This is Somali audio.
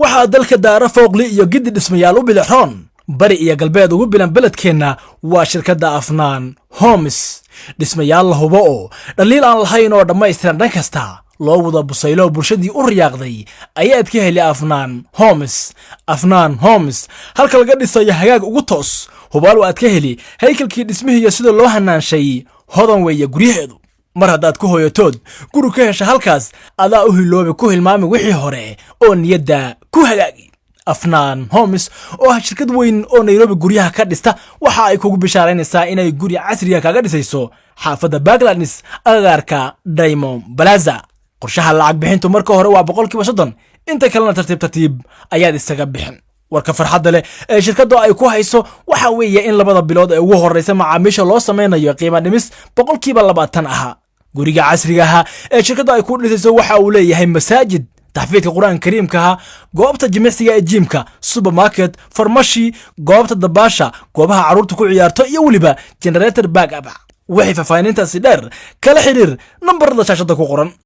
Waxaa dalka daara fooqli iyo gidi dhismayaal u bidixroon, bari iyo galbeed ugu bilan beledkeenna waa shirkadda Afnaan Homes. Dhismayaal la hubo oo dhaliil aan lahayn oo dhammaystiran, dhan kasta loo wada busaylo, bulshadii u riyaaqday ayaad ka heli Afnaan Homes. Afnaan Homes halka laga dhisayo hagaag ugu toos, hubaal waad ka heli haykalkii dhismihiiyo sida loo hanaanshay. Hodan weeye guryaheedu. Mar haddaad ku hoyatood guri ka hesha halkaas, adaa u hiloobi, ku hilmaami wixii hore oo niyadda ku hagaagi. Afnaan Homes oo ah shirkad weyn oo Nairobi guryaha ka dhista, waxa ay kugu bishaaraynaysaa inay guri casriga kaga dhisayso xaafadda Parklands, agagaarka Diamond Plaza. Qorshaha lacag bixintu marka hore waa 30%, inta kalena tartiib tartiib ayaad isaga bixin. Warka farxadda leh ee shirkaddu ay ku hayso waxa weeye in 2da bilood ee ugu horreysa macaamiisha loo samaynayo qiimo dhimis 20% ahaa. Guriga casriga ahaa ee shirkaddu ay ku dhisayso waxa uu leeyahay masaajid, taxfiidka Qur-aanka Kariimkaha, goobta jimicsiga ee gym-ka, supermarket, farmashi, goobta dabaasha, goobaha carruurta ku ciyaarto iyo weliba generator backup. Waxay faahfaahinintaasi dheer, kala xiriir nambarada shaashadda ku qoran.